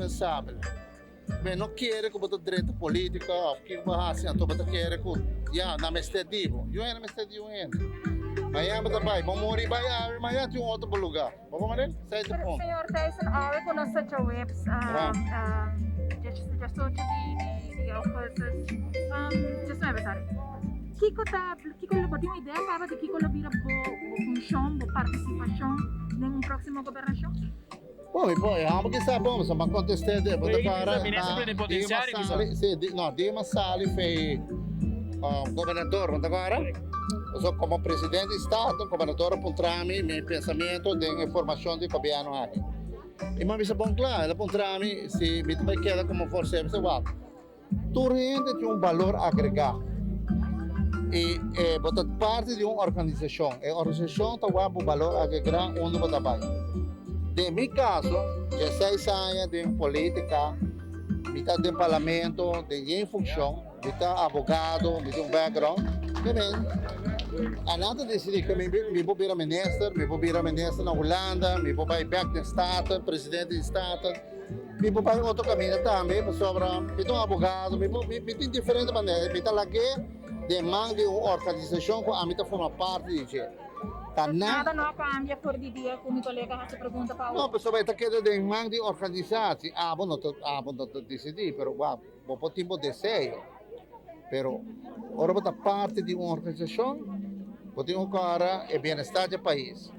indispensabel. Mi no kere ku bo ta drenta politika òf kiko bo hasi, anto bo ta kere ku ya nan mester di bo. Yu hende mester di un hende. Mañana bo ta bai, bo muri bai awe, mañana tin un otro bo lugá. Bo por manera? Esei ta punto. Señor Thijssen, awe ku nos ta djaweps 18 di augustus, 19 sorry, kiko ta, kiko lo, bo tin un idea kaba di kiko lo bira bo funshon, bo partisipashon den un próksimo gobernashon? Bon, mi por, e hòmber ki sa bon, pasobra mi a kontest'é de, bo ta para na Dilma sali, si, no, Dilma sali fei gobernador, bo ta kòrda? Pasobra komo presidente di stato, gobernador a puntra mi mi pensamiento den e formashon di gobièrnu aki. I mi a bisa bon kla, el a puntra mi si mi ta bai keda komo forsero, mi bisa wak, Tur hende tin un balor agregá i e bo ta parti di un organisashon. E organisashon ta wak bo balor agregá unda bo ta bai. Den mi kaso, dieseis aña den polítika, mi ta den parlamento den yen funshon, mi ta abogado, mi tin un background. Ke men, a nan ta disidí ke mi mi por bira minister, mi por bira minister na Hulanda, mi por bai bèk den Staten, presidente di Staten. Mi por bai otro caminda tambe pasobra mi ta un abogado, mi por, mi tin diferente manera. Mi ta lag'é den man di un organisacion cu ami ta forma parti di dje. Ta nan. Nada no a cambia for di dia cu mi colega haci pregunta pa No, pasobra e ta keda den man di organisatie. Abo no ta, abo no ta dicidi, pero wak, bo por tin bo deseo. Pero ora bo ta parti di un organisacion, bo tin cu cora e bienestar di e pais.